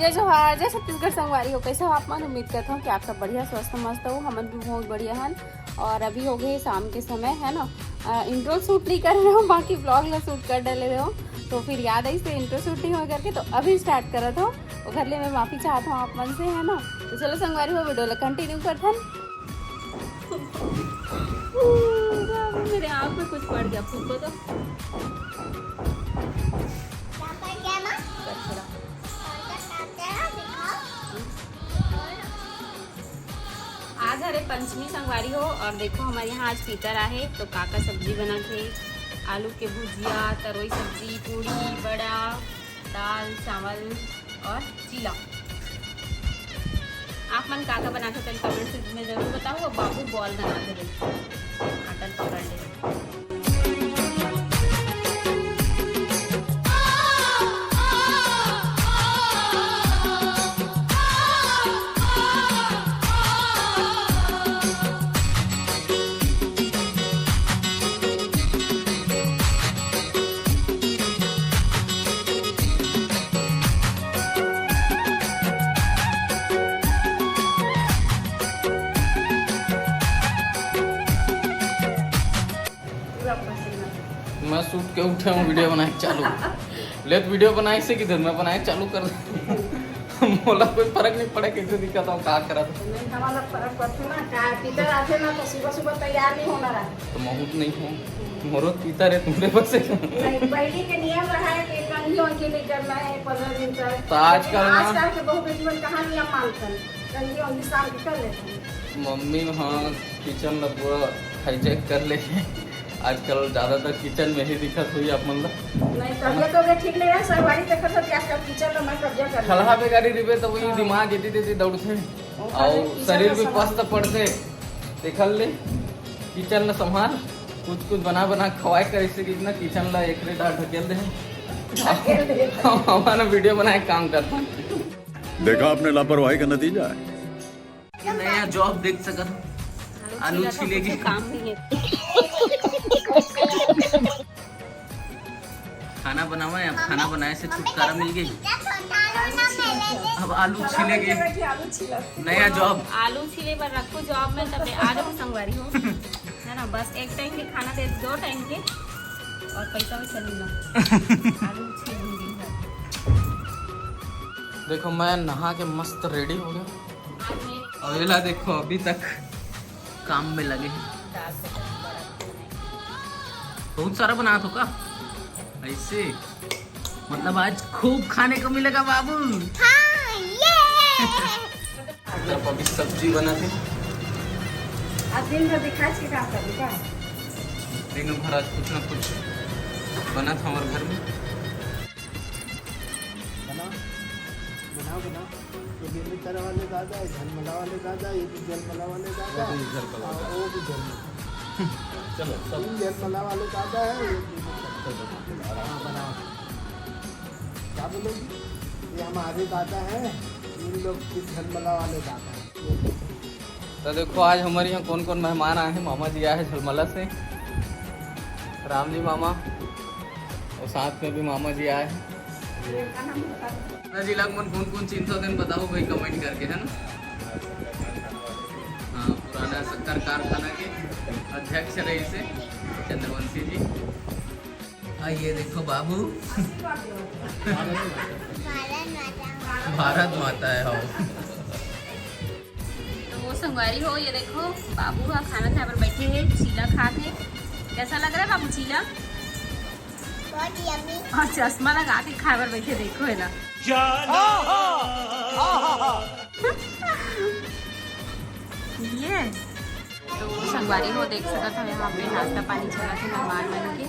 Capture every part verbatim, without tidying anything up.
जय जोहार, जय छत्तीसगढ़ संगवारी हो। कैसे हो आप मन? उम्मीद करता हूँ कि आप सब बढ़िया, स्वस्थ, मस्त हो। हमन भी बहुत बढ़िया हन। और अभी हो गए शाम के समय, है ना। इंट्रो शूट नहीं कर रहे हो, बाकी ब्लॉग ला शूट कर डाले रहे हो, तो फिर याद आई से इंट्रो शूट नहीं हो करके, तो अभी स्टार्ट करत हो। ओकर ले मैं माफी चाहत हूँ आप मन से, है ना। तो चलो संगवारी हो, वीडियो ला कंटिन्यू करथन। मेरे आँख में कुछ पड़ गया, फूको तो। आज हरे पंचमी संगवारी हो, और देखो हमारे यहाँ आज पितर आहे, तो का का सब्जी बना थे, आलू के भुजिया, तरोई सब्जी, पूड़ी, बड़ा, दाल, चावल और चीला। आप मन का का बना थे, कमेंट में जरूर बताओ। और बाबू बॉल बना थे, देखो आटा पकड़ ले। मैं सूत के उठे हूँ, वीडियो बनाए चालू। ले तो वीडियो बनाए से किधर, मैं बनाए चालू कर। मोला कोई फर्क नहीं पड़े, कैसे दिखत हूँ, का करत हूँ। नहीं, हमारा फर्क पड़ता ना, का पीतर आते ना तो सुबह सुबह तैयार नहीं होना रहा। तो महूत नहीं हूँ, मोरो पीतर है, तुमरे बस है। नहीं, पहले के नियम रहा है कि कंघी उंघी नहीं करना है पंद्रह दिन तक। तो आजकल लेकिन ना आजकल के बहू बेटी मन कहाँ नियम मानते हैं, कंघी उंघी शाम के कर लेते हैं। मम्मी हाँ किचन ला पूरा हाईजैक कर ले। आजकल ज्यादातर किचन में ही दिखत हुई आप मन ला। नहीं, तबियत तो ठीक नहीं रहा, सब बारी देखत हो कि आजकल किचन में मैं कब्जा कर खलहा बेगारी रिबे तो वही हाँ। दिमाग एती तेती दौड़थे। और और खाली किचन शरीर में भी सब पस्त पड़थे। देखल ले, किचन ला संभाल, कुछ कुछ बना बना खवाए कर, इससे कि इतना किचन ला एकरे डाल ढकेल दे। ढकेल दे। हम हमारा वीडियो बनाए काम करता। देखा आपने लापरवाही का नतीजा है। नया जॉब देख सकत हो। आलू छीले के। काम नहीं है। खाना बनावा है, अब खाना बनाए से छुटकारा मिल गई। अब आलू छीले के। आलू छीला। नया जॉब। आलू छीले बर रखो जॉब में, तब आ जाओ संगवारी हो। है ना, बस एक टाइम के खाना दे, दो टाइम के, और पैसा भी चलेगा। आलू छील दूंगी। देखो, मैं नहा के मस्त रेडी हो गया। और एला देखो, अभी तक काम में लगे हैं। बहुत सारा बना तो का ऐसे, मतलब आज खूब खाने को मिलेगा बाबू। हाँ, ये। तरफ अभी सब्जी बना थे। आज दिन भर दिखा के काम कर का? दिन भर आज कुछ ना कुछ बना था हमारे घर में। बना, बनाओ, बनाओ। ये बेलूतर वाले दादा है, झलमला वाले दादा, ये भी झलमला वाले दादा। वो भी झलमला हाँ, वाला। वो भी झलमला। चलो, सब तीन झलमला वाले दादा है, ये भी चलो, आराम हाँ, से। बनाओ। क्या बोलोगी? ये हमारे दादा हैं, इन लोग भी झलमला वाले दादा हैं। तो देखो, आज हमारे यहाँ कौन कौन मेहमान आए हैं। मामा जी आए हैं झलमला से, राम जी मामा, और साथ में भी मामा जी आए हैं। ना जी, लाग मन कौन कौन चिंता दिन बताओ भाई, कमेंट करके, है ना? हाँ, पुराना शक्कर कारखाना के अध्यक्ष रहे इसे चंद्रवंशी जी। हाँ, ये देखो बाबू। भारत माता है, हाँ। तो वो संगवारी हो, ये देखो बाबू हा खाना खाए पर बैठे हैं, चीला खा के। कैसा लग रहा है बाबू चीला? बहुत यम्मी। और चश्मा लगा के खाए पर बैठे, देखो है ना। ये तो संगवारी हो, देख सकत हो यहाँ पे नाश्ता पानी चला थे मेहमान मन के।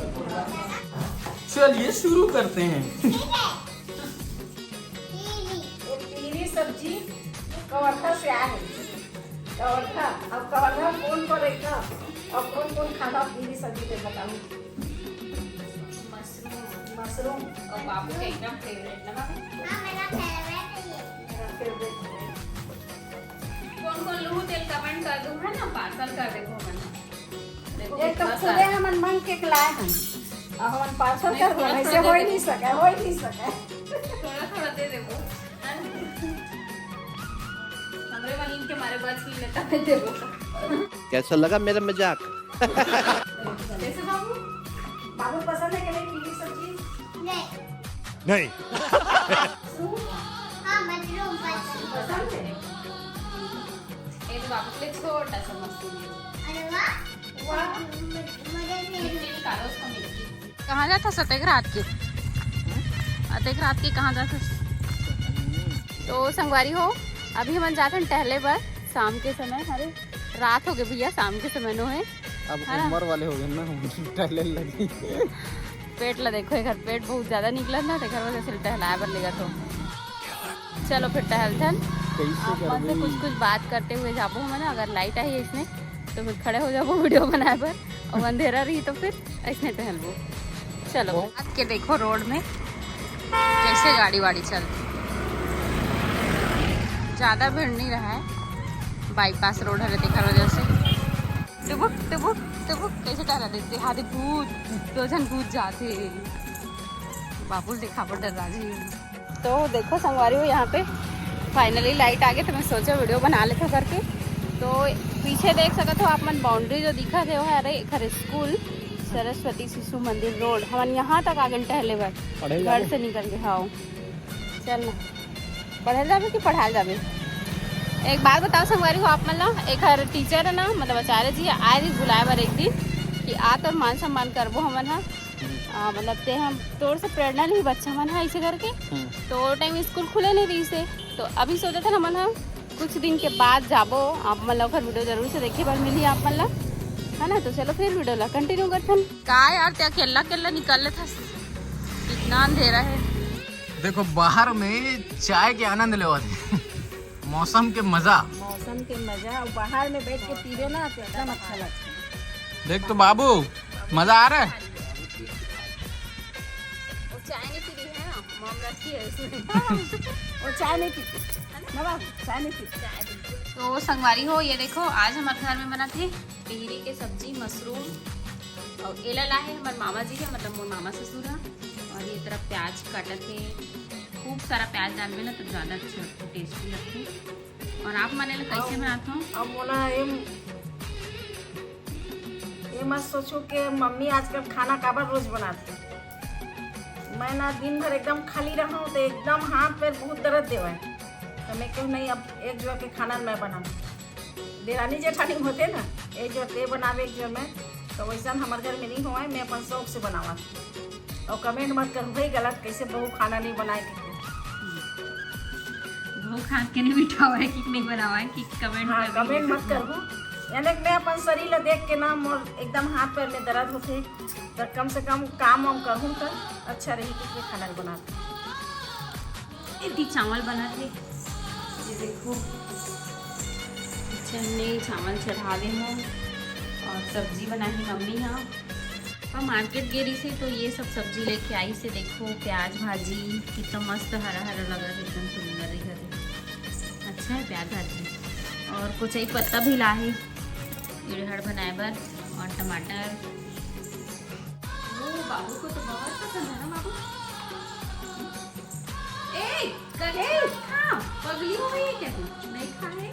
चलिए शुरू करते हैं। ये पीली सब्जी कवर्धा से आए हैं। कवर्धा, अब कवर्धा कौन पड़ेगा और कौन कौन खाना पीली सब्जी पे बताऊँ। मशरूम। मशरूम। और बाबू का एकदम फेवरेट ना बाबू? हाँ, मेरा फेवरेट है ये। मेरा फेवरेट है। कौन कौन लूहू तेल कमेंट कर दो, है ना, पार्सल कर देबो हमन। देखो, एक तो कितना खुदे सारा। हमन मांग के लाए हन, और हमन पार्सल नहीं, कर दो, थोड़ा ऐसे थोड़ा हो ही दे नहीं दो। सके, हो ही नहीं सके। थोड़ा थोड़ा दे देबो, है ना? वहीं के मारे बच नहीं लेता मैं तेरे को। कैसा लगा मेरा मजाक? कैसे बाबू? बाबू पसंद है कि नहीं पीली सब्जी? नहीं। नहीं। हाँ, मशरूम पसंद। पसंद है? ये तो बाबू के लिए छोटा सा मशरूम है। अरे वाह। वाह। मुझे भी। मिट्टी निकालो उसका, मिट्टी। कहाँ जाता सतेक रात के? अतेक रात के कहाँ जाता? तो संगवारी हो, अभी हमन जाथन टहले बर शाम के समय। अरे रात हो गए भैया, शाम के समय नो है। अब है ना? उम्र वाले हो गए ना, हम टहले लगी। पेट ला देखो, एकर पेट बहुत ज्यादा निकलत ना, तेकर वजह से टहलाए बर ले जाथो। चलो फिर टहलथन। कैसे आप मन से करबे? कुछ कुछ बात करते हुए जाबो हमन, अगर लाइट आही इसने तो फिर खड़े हो जाबो वीडियो बनाए बर, और अंधेरा रही तो फिर ऐसने टहलबो। चलो, बहुत आज के देखो रोड में कैसे गाड़ी वाड़ी चलती, ज्यादा भीड़ नहीं रहा है, बाईपास रोड है, तेकर वजह से। टुबुक टुबुक टुबुक कैसे टहला देते, हाथी भूत, दो जन भूत जाते। बाबू देखा पर डर राजी। तो देखो संगवारी हो, यहाँ पे फाइनली लाइट आ गई, तो मैं सोचा वीडियो बना लेते करके। तो पीछे देख सकत हो आप मन, बाउंड्री जो दिखत हे, वो हरे एकर स्कूल, सरस्वती शिशु मंदिर रोड। हमन यहाँ तक आ गए टहले बर, पढ़े घर जाबो? से निकल के। हाँ, चल ना, पढ़े जाबे कि पढ़ाए जाबे? एक बात बताओ संगवारी हो आप मन ला, एकर टीचर है ना, मतलब आचार्य जी आए रही बुलाए बर एक दिन कि आ तोर मान सम्मान करबो हमन हा। आ, मतलब ते हम तोर से प्रेरणा ली बच्चा मन हा ऐसे करके। हम्म। तो टाइम स्कूल खुले नहीं रही से, तो अभी सोचत हन हमन हा कुछ दिन के बाद जाबो। आप मन ला ओकर वीडियो जरूर से देखे बर मिली आप मन ला, है ना? तो चलो फिर वीडियो ला कंटिन्यू करथन। का यार, ते अकेल्ला अकेल्ला निकल लेथस, इतना अंधेरा है। देखो, बाहर में चाय के आनंद लेवत हे। मौसम के मजा। मौसम के मजा, और बाहर में बैठ के पीबे ना तो एकदम अच्छा लगता है। देख तो बाबू, मजा आ रहा है। वो चाय नहीं पी रही है ना, मॉम रखी है इसमें। वो चाय नहीं पीती ना बाबू, चाय नहीं पीती। तो संगवारी हो, ये देखो, आज हमारे घर में बना थे टिहरी के सब्जी, मशरूम, और एला ला है हमारे मामा जी है, मतलब मोर मामा ससुर है। और ये तरफ प्याज काटत है, खूब सारा प्याज डालबे ना तो ज़्यादा अच्छा टेस्टी लगथे। और आप मन एला कैसे बनात हो? अब मोला ये, ये मत सोचो कि मम्मी आजकल खाना काबर रोज बनाती। मैं ना दिन भर एकदम खाली रहूँ तो एकदम हाथ पैर बहुत दर्द देवे, तो मैं कहूँ नहीं, अब एक जोर के खाना मैं बनाऊँ। देरानी जेठानी होते ना, एक जोर ते बनावे, एक जोर मैं, तो वैसा हमारे घर में नहीं हुआ है। मैं अपन शौक से बनावा। और कमेंट मत करो भाई गलत, कैसे बहू खाना नहीं बनाए के। बहू खात के नहीं बिठावा है कि नहीं बनावा है कि कमेंट हाँ, कर कमेंट मत करो। यानी कि मैं अपन शरीर ला देख के ना मोर एकदम हाथ पैर में दर्द होते, तो कम से कम काम वाम करूँ तो अच्छा रही कि मैं खाना बनाती। इतनी चावल बना थे, ये देखो, चन्ने चावल चढ़ा दे हूँ और सब्जी बनाही मम्मी यहाँ। हम मार्केट गे रही से तो ये सब सब्जी लेके आई से। देखो प्याज भाजी कितना मस्त हरा हरा लगा है, एकदम सुंदर दिखा थे। अच्छा है प्याज भाजी। और कुछ एक पत्ता भी ला है इड़हड़ बनाए बर और टमाटर। ओ, बाबू को तो बहुत पसंद है ना बाबू। ए, कच्चा खा, पगली हो गई है क्या तू? नहीं खा है?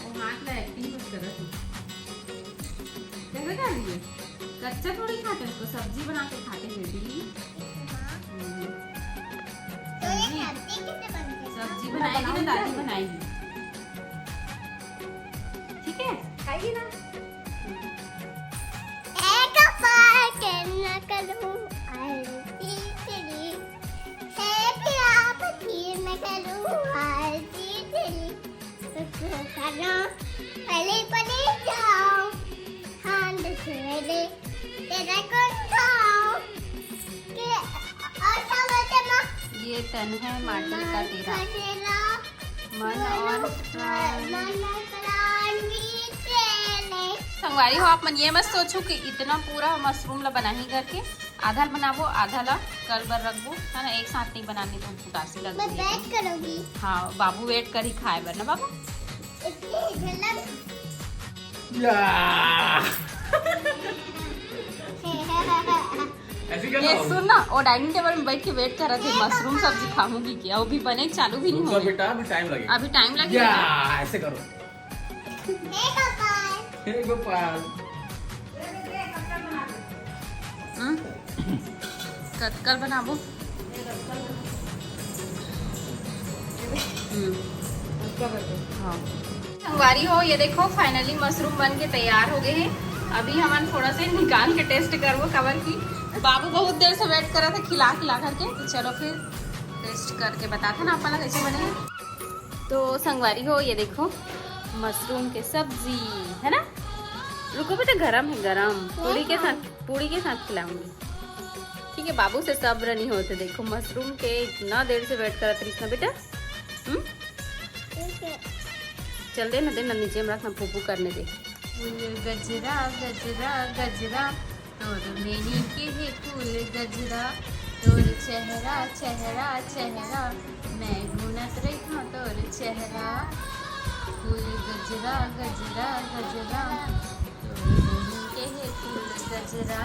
वो हाथ ला एक्टिंग मत कर तू। कैसे खा लिए? कच्चा थोड़ी खाते उसको, सब्जी बना के खाते बेटी। हम्म। तो ये सब्जी, सब्जी किससे बनती है? सब्जी बनाएगी ना, दादी बनाएगी। ठीक है, खाएगी ना? एक बार के नकल हूँ आलसी तेरी, है भी आपकी नकल हूँ आलसी तेरी। तो करना पहले पहले जाओ, हाँ, दूसरे तेरा कौन था? के और क्या बोलते माँ? ये तन है माटी का तेरा। मन और प्राण। संगवारी हो, आप मन ये मत सोचो कि इतना पूरा मशरूम ला बनाही करके, आधा ल बनाबो, आधा ला कल बर रखबो, है ना, एक साथ नहीं बनानी तो उदासी लग जाएगी। हाँ, बाबू वेट करी खाए बर ना बाबू। ऐसे कर ये सुन ना, वो डाइनिंग टेबल में बैठ के वेट कर रहे थे, मशरूम सब्जी खाऊंगी क्या? वो भी बने चालू भी नहीं हुआ। बेटा, अभी टाइम लगेगा। अभी टाइम लगेगा। ऐसे करो। हे गोपाल। हम्म? कतकल बनाबो। हम्म। हाँ। संगवारी हो, ये देखो, finally मशरूम बन के तैयार हो गए हैं। अभी हमन थोड़ा से निकाल के टेस्ट करबो, काबर कि बाबू बहुत देर से वेट कर रहा था खिला खिला करके। तो चलो फिर टेस्ट करके बताते ना आप कैसे बने। तो संगवारी हो, ये देखो, मशरूम के सब्जी है ना। रुको बेटा, गरम है, गरम। पूड़ी के साथ, पूड़ी के साथ खिलाऊंगी। ठीक है, बाबू से सब्र नहीं होते। देखो, मशरूम के इतना देर से वेट करत रहिस ना बेटा। हम्म? चल दे ना, दे ना, नीचे में रख ना, फूफू करने दे। फूल गजरा, गजरा, गजरा, तोर मेनी के हे फूल गजरा, तोर चेहरा, चेहरा, चेहरा, मैं गुनत रहिथों तोर चेहरा। फूल गजरा, गजरा, गजरा, तोर मेनी के हे फूल गजरा,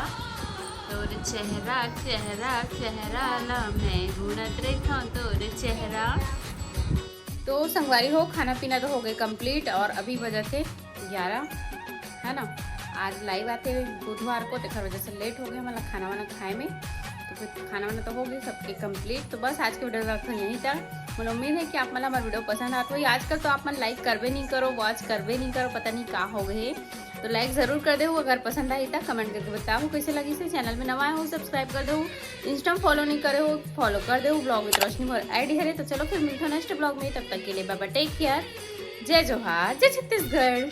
तोर चेहरा, चेहरा, चेहरा ला मैं गुनत रहिथों तोर चेहरा। तो संगवारी हो, खाना पीना तो हो गए कंप्लीट और अभी बजे हे ग्यारह, है ना। आज लाइव आथे बुधवार को, तेकर वजह से लेट हो गए हमन ला खाना वाना खाए में। तो फिर खाना वाना तो हो गए सबके कंप्लीट। तो बस आज के वीडियो रखथन यहीं तक। मोला उम्मीद है कि आप मन ला हमार वीडियो पसंद आत होही। आजकल तो आप मन लाइक करबे नहीं करो, वॉच करबे नहीं करो, पता नहीं का हो गए। तो लाइक जरूर कर देहू, अगर पसंद आही तो कमेंट करके बताहू कैसे लगिस हे। चैनल में नवा आए हो, सब्सक्राइब कर देहू। इंस्टा में फॉलो नहीं करे हो, फॉलो कर देहू। Vlog with Roshni Mor ID हरे। तो चलो फिर मिलथन नेक्स्ट व्लॉग में, तब तक के लिए बाय बाय, टेक केयर, जय जोहार, जय छत्तीसगढ़।